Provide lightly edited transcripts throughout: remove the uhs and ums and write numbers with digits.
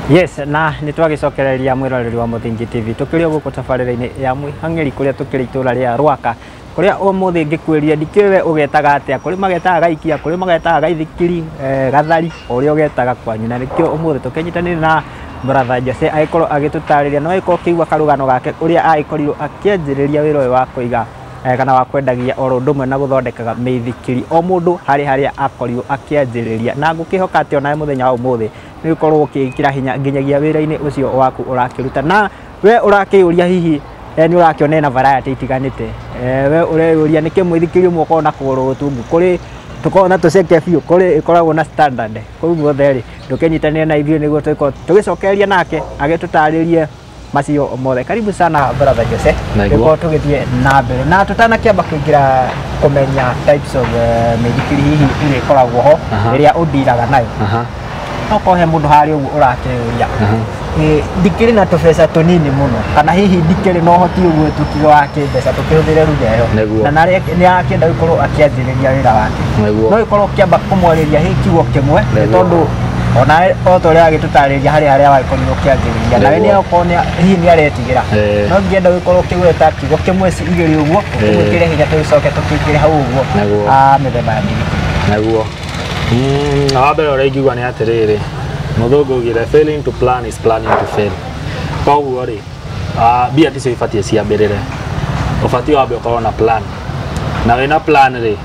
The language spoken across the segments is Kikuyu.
Yes, na nĩ twagĩcokereria mwĩroreri wa Mũthingi TV tũkĩrĩ o gũkũ tabarĩra-inĩ ya Mwĩhang'ĩri kũrĩa tũkĩrĩ itũra rĩa Rwaka kũrĩa ũmũthĩ ngĩkwĩrire ndikĩũĩ we ũgetaga atĩa, kũrĩ magetaga gaikia, kũrĩ magetaga gaithikiri, gathari, o ũrĩa ũgetaga kwanyu. Na nĩkĩo ũmũthĩ tũkĩnyitanĩire na brother Jose agĩkorwo agĩtũtarĩria no agĩkorwo ũkĩigua karũgano gake ũrĩa agĩkorirwo akĩanjĩrĩria wĩra ũyũ wa kũiga kana wa kwendagia oro ũndũ ũmwe na gũthondekaga mĩithikiri, o mũndũ harĩ harĩa akorirwo akĩanjĩrĩria. Na ngũkĩhoka atĩ onawe mũthenya wa ũmũthĩ nĩ ũkorwo ũkĩĩkĩra hinya nginyagia wĩra-inĩ ũcio waku ũrakĩruta. Na we ũrakĩyũria hihi nĩ ũrakĩona ĩna variety itiganĩte, we ũreyũria nĩkĩ mũithikiri ũmwe ũkoragwo na kũgũrũ gũtungu, kũrĩ tũkoragwo na tũceke biũ, kũrĩ ĩkoragwo na standard. Kũu guothe rĩ, ndũkĩnyitanĩre na ithuĩ nĩguo tũgĩkorwo tũgĩcokereria nake agĩtũtarĩrie macio mothe. Karibu sana brother Jose, tũkorwo tũgĩthiĩ na mbere na tũtanakĩamba kũingĩra kũmenya types of mĩithikiri hihi iria ĩkoragwo ho ĩrĩa ũndiraga nayo, no korwo he mũndũ harĩa ũguo ũrakĩũria ndikĩrĩ na tũbeca tũnini mũno kana hihi ndikĩrĩ na ũhoti ũguo tũkiuga wa kĩmbeca tũkĩhũthĩre lugha ĩyo, na nĩ arakĩenda gũkorwo akĩanjĩrĩria wĩra wake, no ĩkorwo ũkĩamba kũmwarĩria hihi kiugo kĩmwe nĩ tondũ onawe o ta ũrĩa agĩtũtarĩria harĩ harĩa wagĩkorirwo ũkĩanjĩrĩria, nawe nĩ okorwo hihi nĩ aretigĩra, no ngĩenda gũkorwo ũkĩgweta kiugo kĩmwe igĩrĩ ũguo ũkĩmwĩkĩre hinya tũgĩcoke tũkĩingĩre hau ũguo mĩthemba ya mĩithikiri. Nĩguo wa mbere ũrĩa ingiuga nĩ atĩrĩrĩ, mũthũngũ augire failing to plan is planning to fail. Koguo rĩ, mbia ticio ibatiĩ ciambĩrĩre, ũbatiĩ wambe ũkorwo na plan, na wĩna plan rĩ,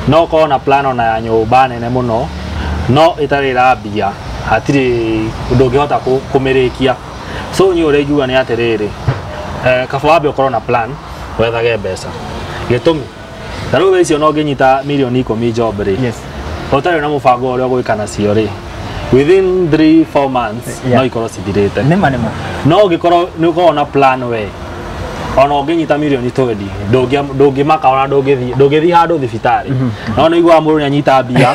no ũkorwo na plan ona ya nyũmba nene mũno no ĩtarĩ ĩrambia, hatirĩ ndũngĩhota kũmĩrĩkia. So niĩ ũrĩa ingiuga nĩ atĩrĩrĩ, kaba wambe ũkorwo na plan wethage mbeca. Gĩtũmi ta rĩu icio no ũngĩnyita mirioni 10 job rĩ, ũtarĩ na mũbango ũrĩa ũgwĩka nacio rĩ, within 3-4 months no ikorwo cithirĩte. Nĩma nĩma. No ũngĩkorwo nĩ ũkorwo na plan we, ona ũngĩnyita mirioni 20 ndũngĩmaka ona ndũngĩthiĩ handũ thibitarĩ. No nĩ iguaga mũndũ nĩanyita mbia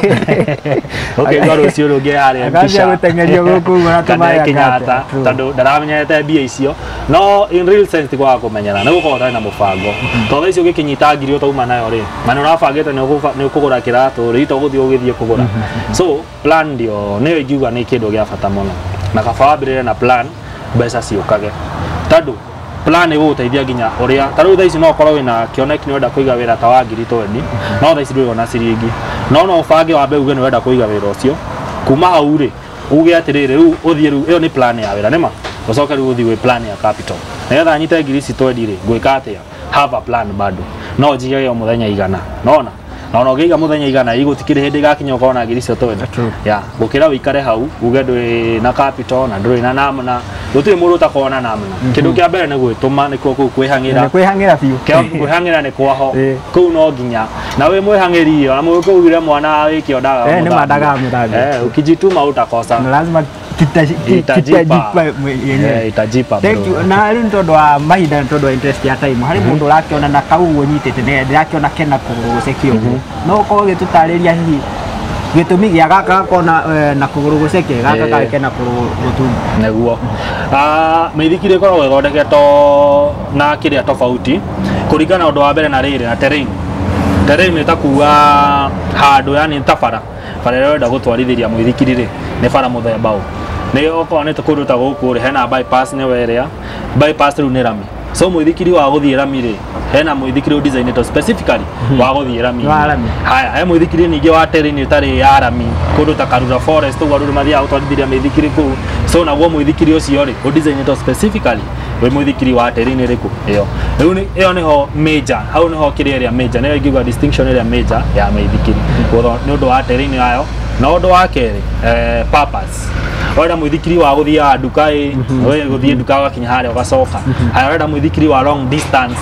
ũkĩigua rũciũ rũngĩ harĩa Akambia gũteng'erio gũkũ ũguo na tũmaĩ Kenyatta tondũ ndaramenyerete mbia icio. No in real sense ti kwaga kũmenyera, nĩ gũkorwo ũtarĩ na mũbango. Tondũ thaa icio ũgĩkĩnyita ngiri ũtauma nayo rĩ, na nĩ ũrabangĩte nĩ ũkũgũra kĩratũ rĩ, to gũthiĩ ũgĩthiĩ kũgũra. So plan ndio nĩyo ingiuga nĩ kĩndũ gĩa bata mũno, na kaba wambĩrĩre na plan mbeca ciũkage, tondũ plan ĩgũgũteithia nginya ũrĩa ta rĩu thaa ici no ũkorwo wĩna kĩoneki nĩ ũrenda kũiga wĩra ta wa ngiri 20, no thaa ici ndũrĩ ona ciringi, no no ũbange wambe uge nĩ ũrenda kũiga wĩra ũcio. Kuma hau rĩ, uge atĩrĩrĩ rĩu ũthiĩ rĩu ĩyo nĩ plan ya wĩra nĩma, ũcoke rĩu ũthiĩ gwĩ plan ya capital, nĩgetha nyite ngiri ici 20 rĩ, ngwĩka atĩa? Have a plan bado, no njigage o mũthenya 100, nona na ona ũngĩiga mũthenya 100 gũtikĩrĩ hĩndĩ ĩgakinya ũkorwo na ngiri icio 20 ya gũkĩra ũikare hau uge ndũrĩ na capital na ndũrĩ na namna. Gũtirĩ mũndũ ũtakorwo na namna. Kĩndũ kĩa mbere nĩ gwĩtũma, nĩkuo kũu kwĩhang'ĩra, kwĩhang'ĩra biũ, kwĩhang'ĩra nĩ kwaho kũu no nginya na wĩ mwĩhang'ĩri ona mũgĩkũyũ ugire mwana wĩke nĩ mandaga mũthambia, ukijituma utakosa, na lazima kitajipa itajipa. Thank you. Na rĩu nĩ tondũ wa mahinda, nĩ tondũ wa interest ya time, harĩ mũndũ ũrakĩona na kau ũguo nyitĩte ndĩrakĩona kena kũgũrũ gũceke ũguo, no ũkorwo ũgĩtũtarĩria hihi gĩtũmi gĩa gaka gakorwo na kũgũrũ gũceke, gaka karĩ kena kũgũrũ gũtungu. Nĩguo mĩithikiri ĩkoragwo ĩthondeketwo na kĩrĩa tofauti kũringana na ũndũ wa mbere na rĩrĩ na terrain. Terrain nĩ ta kuga handũ, yani ta bara bara ĩrĩa ũrenda gũtwarithĩria mũithikiri rĩ, nĩ bara mũthemba ũ, nĩ okorwo nĩ kũndũ ta gũkũ rĩ, hena bypass, nĩwe ĩrĩa bypass rĩu nĩ rami. So mũithikiri wa gũthiĩ rami rĩ, hena mũithikiri ũdesignĩtwo specifically wa gũthiĩ rami. Haya, he mũithikiri ningĩ wa terrain ĩtarĩ ya rami, kũndũ ta Karura Forest ũguo andũ nĩ mathiaga gũtwarithĩria mĩithikiri kũu. So naguo mũithikiri ũcio rĩ, ũdesignĩtwo specifically wĩ mũithikiri wa terrain ĩrĩkũ ĩyo. Rĩu ĩyo nĩho major, hau nĩho kĩrĩa ĩrĩa major, nĩyo ingiuga distinction ĩrĩa major ya mĩithikiri nĩ ũndũ wa terrain yayo. Na ũndũ wa kerĩ, purpose. Ũrenda mũithikiri wa gũthiaga nduka ĩ, gũthiĩ nduka ũgakinya harĩa ũgacoka. Haya, ũrenda mũithikiri wa long distance,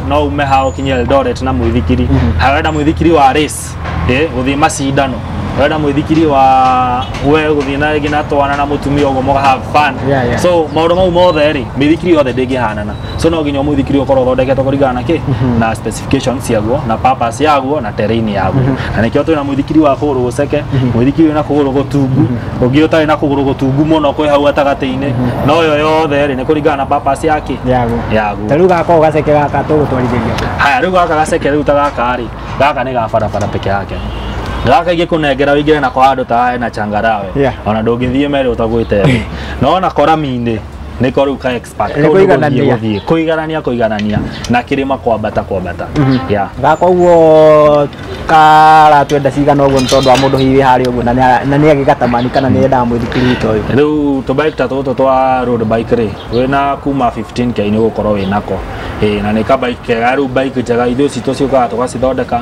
no ume hau ũkinye Eldoret na mũithikiri. Haya, ũrenda mũithikiri wa race, gũthiĩ macindano. Ũrenda mũithikiri wa we gũthiĩ na rĩngĩ na twana na mũtumia ũguo mũga have fun. So maũndũ mau mothe rĩ, mĩithikiri yothe ndĩngĩhanana. So no nginya mũithikiri ũkorwo ũthondeketwo kũringana na kĩ, na specifications ciaguo, na purpose yaguo, na terrain yaguo. Na nĩkĩo twĩna mũithikiri wa kũgũrũ gũceke, mũithikiri wĩna kũgũrũ gũtungu, ũngĩ ũtarĩ na kũgũrũ gũtungu mũno kwĩ hau gatagatĩ-inĩ. No yo yothe rĩ, nĩ kũringana na purpose yake yaguo. Ta rĩu gaka gaceke gaka tũgũtwarithĩria. Haya, rĩu gaka gaceke rĩu ta gaka rĩ, gaka nĩ ga barabara peke yake. Gaka ingĩkũnengera wĩingĩre nako handũ ta haha na changarawe, ona ndũngĩthiĩ merĩ ũtagwĩte thĩ. No ona korami-inĩ nĩko rĩu ka expert. Nĩ kũiganania. Gũthiĩ kũiganania kũiganania na kĩrĩma kwambata kwambata. Yeah. Gaka ũguo karatwenda cigana ũguo nĩ tondũ wa mũndũ hihi wĩ harĩa ũguo na nĩ agĩgatamani kana nĩ endaga mũithikiri ta ũyũ. Rĩu tũbike ta tũtũ twa road bike rĩ, wĩna kuma 15K nĩ ũgũkorwo wĩnako. Ĩĩ, na nĩ ka bike kega, rĩu bike njega ithuĩ citũ ciũkaga tũgacithondeka.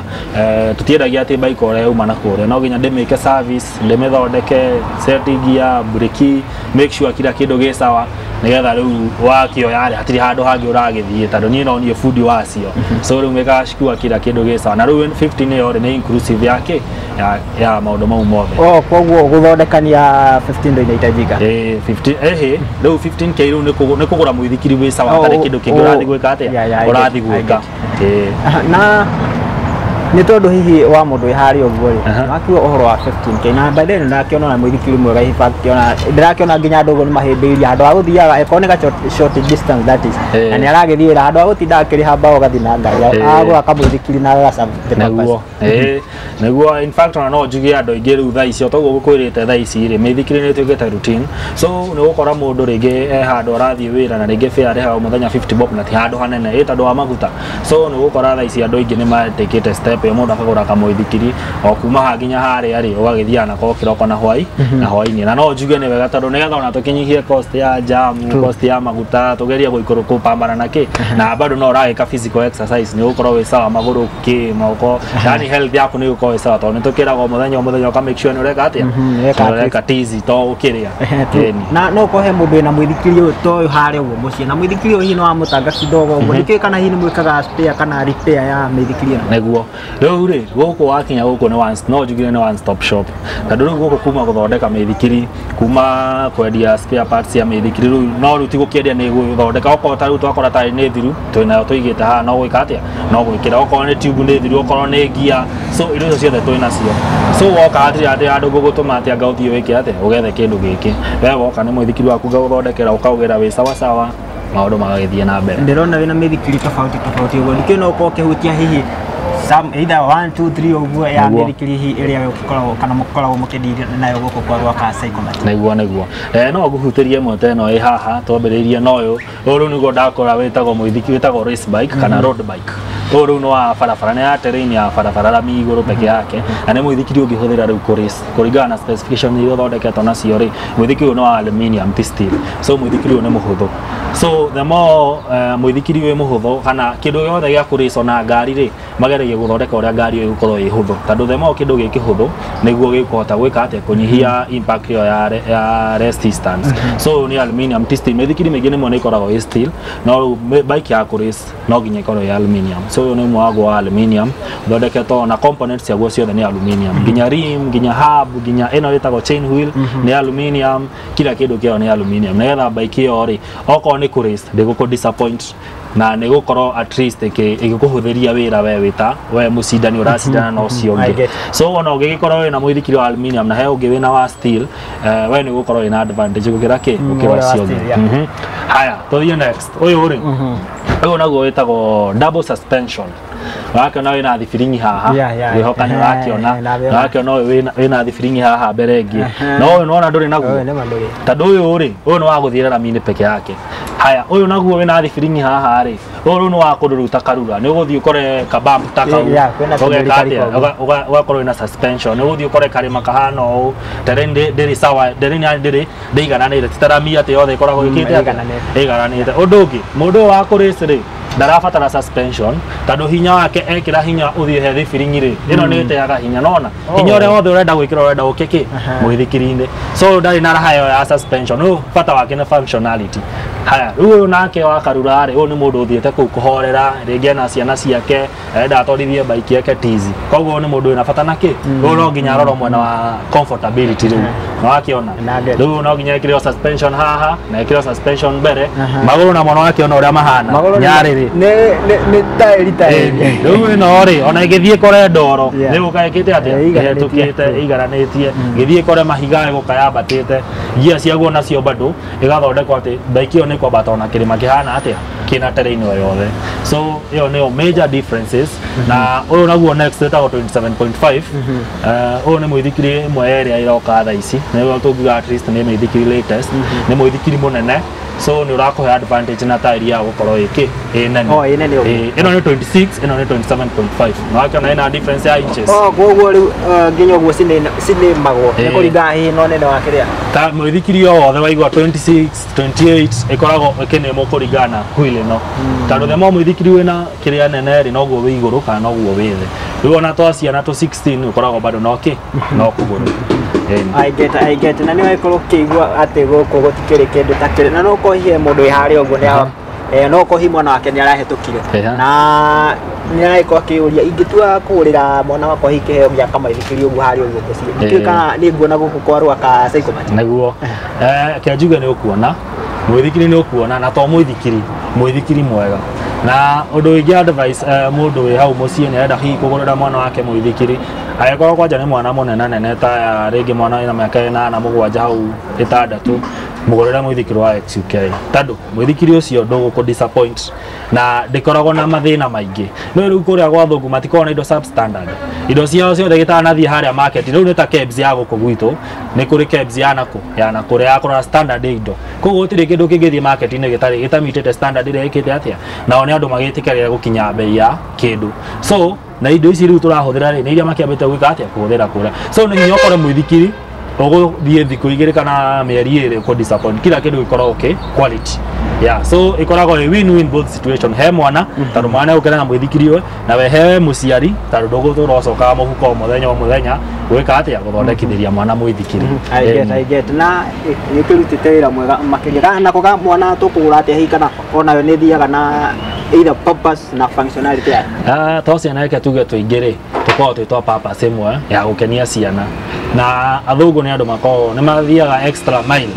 Tũtiendagia atĩ bike ũrĩa yauma na kũrĩa, no nginya ndĩmĩke service, ndĩmĩthondeke, set gear, breki, make sure kila kĩndũ gĩ sawa, nĩgetha rĩu wakĩoya rĩ hatirĩ handũ hangĩ ũragĩthiĩ tondũ niĩ no niĩ bundi wacio. So rĩu mĩgacikua kila kĩndũ gĩ sawa. Na rĩu 15 ĩyo rĩ nĩ inclusive yake ya maũndũ mau mothe. Oh, koguo gũthondekania 15 ndo inahitajika. 15 ehe, rĩu 15K rĩu nĩ kũgũra mũithikiri wĩ sawa, hatarĩ kĩndũ kĩngĩ ũrathiĩ gwĩka atĩa, ũrathiĩ gwĩka. Na nĩ tondũ hihi wa mũndũ wĩ harĩa ũguo rĩ, wakiuga ũhoro wa 15K na by then ndĩrakĩona na mũithikiri mwega, in fact ona ndĩrakĩona nginya andũ ũguo nĩ mahĩmbĩirie handũ ha gũthiaga ĩkorwo nĩ ga short distance that is, na nĩ aragĩthiĩ wĩra handũ ha gũtinda akĩrĩha mbaũ agathiĩ na ngari, agũra kamũithikiri na agaca the purpose. Nĩguo, in fact ona no njuge andũ aingĩ rĩu thaa ici, o toguo ngũkwĩrĩte thaa ici rĩ, mĩithikiri nĩ ĩtuĩkĩte routine. So nĩ ũgũkora mũndũ rĩngĩ e handũ arathiĩ wĩra na rĩngĩ fare arĩhaga mũthenya 50 bob na ti handũ hanene, ĩ tondũ wa maguta. So nĩ ũgũkora thaa ici andũ aingĩ nĩ matekĩte step ĩyo, mũndũ akagũra kamũithikiri o kuma haha nginya harĩa rĩ, ũgagĩthiaga nako kĩroko na hwai na hwainĩ. Na no njuge nĩ wega tondũ nĩgetha ona tũkĩnyihie cost ya jam, cost ya maguta, tũgerie gũikũrũ kũpambana na kĩ, na bado no ũragĩka physical exercise, nĩ ũgũkorwo wĩ sawa magũrũ kĩ moko, yani health yaku nĩ ĩgũkorwo ĩ sawa tondũ nĩ tũkĩragwo mũthenya o mũthenya ũka make sure nĩ ũreka atĩa, ũreka tizi to gũkĩrĩa. Na no ũkorwo he mũndũ wĩna mũithikiri ũyũ ta ũyũ harĩa ũguo mũciĩ, na mũithikiri ũyũ hihi nĩ wamũtanga kidogo ũguo, nĩkĩĩ kana hihi nĩ mwĩkaga spare kana repair ya mĩithikiri ĩno? Nĩguo rĩu rĩ, gũkũ wakinya gũkũ nĩ one, no njugire nĩ one stop shop, tondũ rĩu gũkũ kuma gũthondeka mĩithikiri, kuma kwendia spare parts ya mĩithikiri, rĩu no rĩu ti gũkĩendia nĩ gũthondeka. Okorwo ta rĩu twakora tarĩ nĩ thiru, twĩnayo tũigĩte haha, no gwĩka atĩa, no gwĩkĩra. Okorwo nĩ tube nĩ thiru, okorwo nĩ gear, so indo icio ciothe twĩnacio. So woka hatirĩ atĩ handũ ngũgũtũma atĩ anga ũthiĩ wĩke atĩa, ũgethe kĩndũ gĩkĩ. We woka nĩ mũithikiri waku ngagũthondekera, ũkaũgĩra wĩ sawa sawa, maũndũ magagĩthiĩ na mbere. Ndĩrona wĩna mĩithikiri tofauti tofauti ũguo, nĩkĩo no ũkorwo ũkĩhutia hihi some either 1 2 3 ũguo ya mĩithikiri hihi ĩrĩa ũgĩkoragwo kana mũkoragwo mũkĩndiria nayo gũkũ kwa Rwaka Cycle Mart. Nĩguo nĩguo. No ngũhutĩrie ĩmwe ta ĩno ĩ haha twambĩrĩirie na ũyũ. Ũyũ rĩu nĩguo ndakora wĩtagwo mũithikiri, wĩtagwo race bike kana road bike. Ũyũ rĩu nĩ wa barabara, nĩ ya terrain ya barabara rami igũrũ peke yake, na nĩ mũithikiri ũngĩhũthĩra rĩu kũ race kũringana na specification iria ũthondeketwo nacio rĩ. Mũithikiri ũyũ nĩ wa aluminium ti steel, so mũithikiri ũyũ nĩ mũhũthũ. So the more mũithikiri wĩ mũhũthũ kana kĩndũ gĩothe gĩa kũ race ona ngari rĩ, mageragia gũthondeka ũrĩa ngari ĩyo ĩgũkorwo ĩ hũthũ, tondũ the more kĩndũ gĩ kĩhũthũ nĩguo gĩkũhota gwĩka atĩa, kũnyihia impact ĩyo ya resistance. So nĩ aluminium ti steel. Mĩithikiri mĩingĩ nĩmo nĩ ĩkoragwo ĩ steel, no rĩu bike ya kũ race no nginya ĩkorwo ĩ aluminium. So ũyũ nĩ ũmwe waguo wa aluminium, ũthondeketwo na components ciaguo ciothe nĩ aluminium, nginya rim, nginya hub, nginya ĩno ĩtagwo chain wheel nĩ aluminium, kila kĩndũ kĩayo nĩ aluminium, nĩgetha bike ĩyo rĩ, okorwo nĩ kũ race ndĩgũkũ disappoint, na nĩ gũkorwo at least ĩgĩkũhũthĩria wĩra we wĩta we mũcindani ũracindana na ũcio ũngĩ. So ona ũngĩgĩkorwo wĩna mũithikiri wa aluminium na he ũngĩ wĩna wa steel, we nĩ ũgũkorwo wĩna advantage gũkĩra kĩ, gũkĩra ũcio ũngĩ. Haya, tũthiĩ next. Ũyũ rĩ, ũyũ naguo wĩtagwo double suspension. Ũrakĩona wĩna thibiringi haha, wĩhoka nĩ ũrakĩona, ũrakĩona ũyũ wĩna thibiringi haha mbere ĩngĩ, no ũyũ nĩwona ndũrĩ naguo, tondũ ũyũ rĩ, ũyũ nĩ wa gũthiĩra rami-inĩ peke yake. Haya, ũyũ naguo wĩna thibiringi haha rĩ, ũyũ rĩu nĩ wa kũrũruta karura, nĩ ũgũthiĩ ũkore kabump ta kau, ũgeka atĩa, ũgakorwo wĩna suspension, nĩ ũgũthiĩ ũkore karĩma kahana ũũ, terrain ndĩrĩ sawa, terrain ndĩrĩ ndĩigananĩire, ti ta rami atĩ yothe ĩkoragwo ĩkĩte atĩa, ĩigananĩte. Ũndũ ũngĩ, mũndũ ũyũ wa kũ race rĩ, ndarabatara suspension tondũ hinya wake ekĩra hinya ũthiĩ he thibiringi rĩ, ĩno nĩ ĩteaga hinya, nona hinya ũrĩa wothe ũrenda gwĩkĩra ũrenda ũke kĩ mũithikiri-inĩ. So ndarĩ na raha ĩyo ya suspension, rĩu bata wake nĩ functionality. Haya, rĩu ũyũ nake wa karura rĩ, ũyũ nĩ mũndũ ũthiĩte kũu kũhorera, rĩngĩ ena ciana ciake, arenda atwarithie bike yake tizi, koguo nĩ mũndũ wĩna bata na kĩ, rĩu no nginya arorwo mwena wa comfortability rĩu, nĩwakĩona rĩu no nginya ekĩrwo suspension haha na ekĩrwo suspension mbere, magũrũ namo nĩwakĩona ũrĩa mahana nyarĩrĩ nĩ taĩri taĩri. Rĩu ĩno rĩ, ona ĩgĩthiĩ kore ndoro nĩ gũka ĩkĩte atĩa, ĩhetũkĩte ĩigananĩtie, ĩgĩthiĩ kore mahiga ĩgũka yambatĩte, ngia ciaguo nacio bado ĩgathondekwo atĩ bike ĩyo nĩ kwambata ona kĩrĩma kĩhana atĩa kĩna terrain o yothe. So ĩyo nĩyo major differences. Na ũyũ naguo next wĩtagwo 27.5. Ũyũ nĩ mũithikiri ĩmwe ya ĩrĩa ĩroka thaa ici, nĩguo tũngiuga at least nĩ mĩithikiri latest, nĩ mũithikiri mũnene, so nĩ ũrakũhe advantage na tairi ya gũkorwo ĩkĩ ĩ nene. Oh, ĩ nene ũguo. Ĩ, ĩno nĩ 26, ĩno nĩ 27.5, na wakĩona ĩna difference ya inches. Oh, koguo rĩu nginya ũguo cinĩmagwo nĩ Ĩ. kũringana hihi na ũnene wa kĩrĩa. Ta mũithikiri o wothe waigua 26, 28 ĩkoragwo ĩkĩnĩmwo kũringana na wheel ĩno, tondũ the more mũithikiri wĩna kĩrĩa nene rĩ, noguo wĩ igũrũ kana noguo wĩ thĩ. Rĩu ona twa ciana tũ 16 ũkoragwo bado no kĩ no kũgũrũ. Ĩni. I get, I get. Na nĩ wagĩkorwo ũkĩigua atĩ gũkũ gũtikĩrĩ kĩndũ ta kĩrĩ, na no ũkorwo hihi he mũndũ wĩ harĩa ũguo nĩ no ũkorwo hihi mwana wake nĩ arahĩtũkire na nĩ aragĩkorwo akĩũria, ingĩtua kũgũrĩra mwana wakwa hihi kĩheo gĩa kamaithikiri ũguo harĩa ũguo mũciĩ, ndikĩũĩ kana nĩ nguona gũkũ kwa Rwaka Cycle Mart? Nĩguo, kĩa njuge nĩ ũkuona mũithikiri, nĩ ũkuona na to mũithikiri, mũithikiri mwega. Na ũndũ ũngĩ advice, mũndũ wĩ hau mũciĩ nĩ arenda hihi kũgũrĩra mwana wake mũithikiri, angĩkorwo kwanja nĩ mwana mũnene nene ta ya rĩngĩ mwana wĩna mĩaka 8, 7, hau 6, mũgũrĩre mũithikiri wa XUK, tondũ mũithikiri ũcio ndũgũkũ disappoint na ndĩkoragwo na mathĩna maingĩ. No rĩu kũrĩa gwa thũngũ matikoragwo na indo substandard, indo ciao ciothe gĩtanathiĩ harĩa market. Rĩu nĩ ta KEBS ya gũkũ gwitũ, nĩ kũrĩ KEBS ya nakũ ya nakũrĩa ya kũrora standard ya indo, koguo gũtirĩ kĩndũ kĩngĩthiĩ market-inĩ gĩtarĩ gĩtamitĩte standard ĩrĩa ĩkĩte atĩa, nao nĩ andũ magĩtĩkĩrĩra gũkinya bei ya kĩndũ. So na indo ici rĩu tũrahũthĩra rĩ, nĩ iria makĩambĩte gwĩka atĩa, kũhũthĩra kũrĩa. So nĩ hinya ũkore mũithikiri ũgũthiĩ thikũ 2 kana mĩeri 2 kũ disappoint. Kila kĩndũ gĩkoragwo kĩ quality, yeah. So ĩkoragwo ĩ win win both situation, he mwana tondũ mwana egũkena na mũithikiri ũyũ, na we he mũciari tondũ ndũgũtũra ũcokaga mũhuko o mũthenya o mũthenya gwĩka atĩa, gũthondekithĩria mwana mũithikiri. I get, I get. Na nĩ ũkĩrutĩte wĩra mwega makĩria. Nako ka mwana tũkũgũra atĩa hihi, kana onayo nĩ ĩthiaga na either purpose na functionality yayo? To ciana reke tuge tũingĩ rĩ, tũkoragwo twĩ twa purpose ĩmwe ya gũkenia ciana, na athũngũ nĩ andũ makoragwo nĩ mathiaga extra mile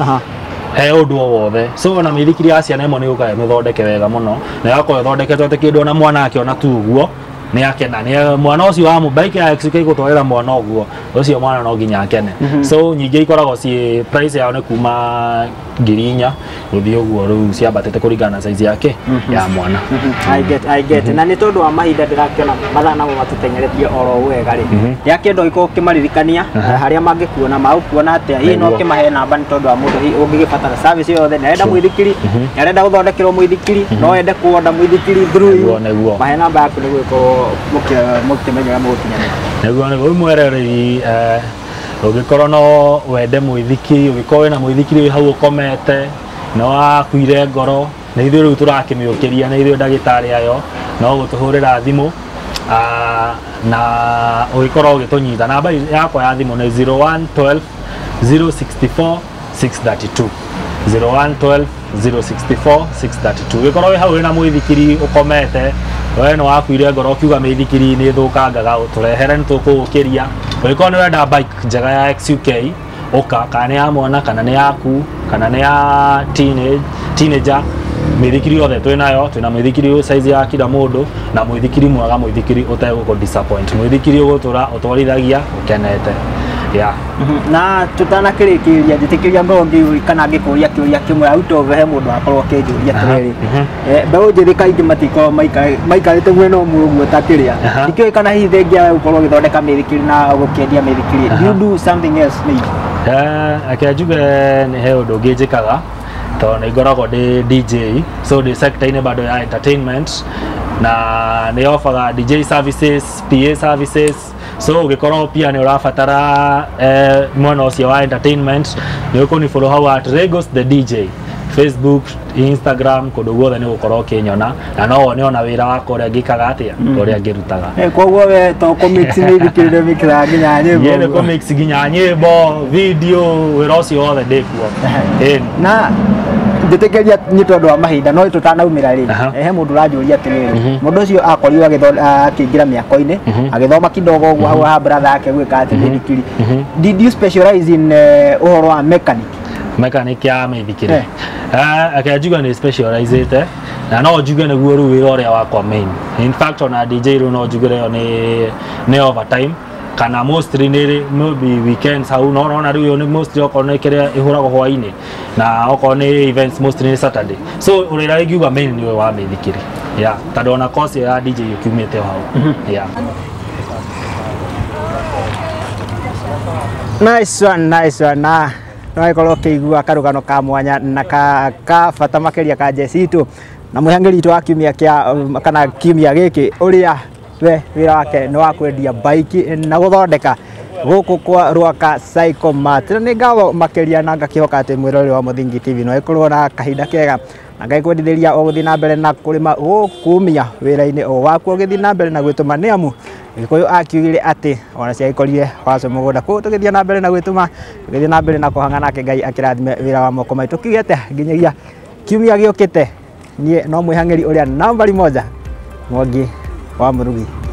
he ũndũ o wothe. So ona mĩithikiri ya ciana ĩmwe nĩ yũkaga ĩmĩthondeke wega mũno, na ĩgakorwo ĩthondeketwo atĩ kĩndũ ona mwana akĩona tu ũguo nĩ akena. Nĩ mwana ũcio wa bike ya XK gũtwarĩra mwana ũguo, ũcio mwana no nginya akene. So nyingĩ ikoragwo ciĩ price yao nĩ kuma 4,000 gũthiĩ ũguo, rĩu ciambatĩte kũringana na size yake ya mwana. I get, I get. Na nĩ tondũ wa mahinda, ndĩrakĩona mathaa namo matũteng'eretie oro wega rĩ, ndĩrakĩenda ũgĩkorwo ũkĩmaririkania harĩa mangĩkuona, magũkuona atĩa hihi, no ũkĩmahe namba nĩ tondũ wa mũndũ hihi ũngĩgĩbatara service yothe, nĩ arenda mũithikiri, nĩ arenda gũthondekerwo mũithikiri, no ende kuonda mũithikiri through you. Nĩguo, nĩguo. Mahe namba yaku nĩguo ĩkorwo mũkĩmenya ũrĩa mũgũkinyanĩra. Nĩguo, nĩguo. Rĩu mwerereri, ũngĩkorwo no wende mũithikiri, ũngĩkorwo wĩna mũithikiri wĩ hau ũkomete no wakuire ngoro, nĩ ithuĩ rĩu tũrakĩmĩũkĩria, nĩ ithuĩ ndagĩtarĩ ayo, no gũtũhũrĩra thimũ na ũgĩkorwo ũgĩtũnyita. Namba yakwa ya thimũ nĩ 0112 064 632, 0112 064 632. Ũngĩkorwo wĩ hau wĩna mũithikiri ũkomete, we nĩ wakuire ngoro ũkiuga mĩithikiri nĩ ĩthũkangaga, tũrehere, nĩ tũkũgũkĩria. Ũngĩkorwo nĩ wenda bike njega ya XUK, ũka, kana nĩ ya mwana, kana nĩ yaku, kana nĩ ya teenager, mĩithikiri yothe twĩnayo. Twĩna mĩithikiri size ya kila mũndũ, na mũithikiri mwega, mũithikiri ũtegũkũ disappoint, mũithikiri ũgũtũra ũtwarithagia ũkenete, yeah. Na tũtanakĩrĩkĩrĩria, njĩtĩkĩria ngorwo ngĩũria kana ngĩkũria kĩũria kĩmwe out of he mũndũ akorwo akĩnjũria atĩrĩrĩ, mbeũ njĩthĩ kaingĩ matikoragwo maikarĩte mwena ũmwe ũguo ta kĩrĩa, ndikĩũĩ kana hihi thengia we gũkorwo ũgĩthondeka mĩithikiri na gũkĩendia mĩithikiri, do you do something else maybe? Reke njuge nĩ he ũndũ ũngĩ njĩkaga, tondũ nĩ ngoragwo ndĩ DJ, so ndĩ sector-inĩ bado ya entertainment, na nĩ offerga DJ services, PA services. So ũngĩkorwo pia nĩ ũrabatara mwena ũcio wa entertainment, nĩ ũkũni follow hau at Regos the DJ, Facebook, Instagram, kũndũ guothe nĩ ũgũkorwo ũkĩnyona, na no wone ona wĩra wakwa ũrĩa ngĩkaga atĩa, ũrĩa ngĩrutaga. Koguo we to kũmix mĩithikiri, nĩ mixaga nginya nyĩmbo Niĩ nĩ ũguo? kũmix nginya nyĩmbo, video, wĩra ũcio wothe ndĩkuo. Ĩni. Na njĩtĩkĩria nĩ tondũ wa mahinda, no tũtanaumĩra rĩ, he mũndũ ũranjũria atĩrĩrĩ, mũndũ ũcio akorirwo akĩingĩra mĩako-inĩ, agĩthoma kidogo ũguo hau ha brother yake gwĩka atĩ mĩithikiri. Did you specialize in ũhoro wa mechanic? Mechanic ya mĩithikiri? Reke njuge nĩ specializĩte, na no njuge nĩguo rĩu wĩra ũrĩa wakwa main. In fact, ona DJ rĩu no njugire ĩyo nĩ overtime. Kana mostly nĩ maybe weekends hau, no no na rĩu nĩ mostly okorwo nĩ kĩrĩa ĩhũragwo hwainĩ, na okorwo nĩ events mostly nĩ Saturday. So ũrĩa ingiuga main nĩ ũyũ wa mĩithikiri, yeah, tondũ ona course ĩyo ya DJ ĩkiumĩte o hau, yeah. Nice one, nice one. Na no ĩkorwo ũkĩigua karũgano ka mwanya na ka bata makĩria ka Jesse itũ na mwĩhangĩri witũ wa kiumia kĩa kana kiumia gĩkĩ, ũrĩa we wĩra wake nĩ wa kwendia baiki na gũthondeka gũkũ kwa Rwaka Cycle Mart. Na nĩ ngatho makĩria na ngakĩhoka atĩ mwĩroreri wa Mũthingi TV no ĩkorwo na kahinda kega na ngakwendithĩria o gũthiĩ na mbere na kũrĩma gũkumia wĩra-inĩ o waku, ũgĩthiĩ na mbere na gwĩtũma, nĩ amu Gĩkũyũ akiugire atĩ ona ciagĩkorire waco mũgũnda. Koguo tũgĩthiĩ na mbere na gwĩtũma, tũgĩthiĩ na mbere na kũhang'a, nake Ngai akĩrathime wĩra wa moko maitũ. Kiuge atĩa nginyagia kiumia gĩũkĩte, niĩ no mwĩhang'ĩri ũrĩa nambari moja, Mwangi wa Mũrugi.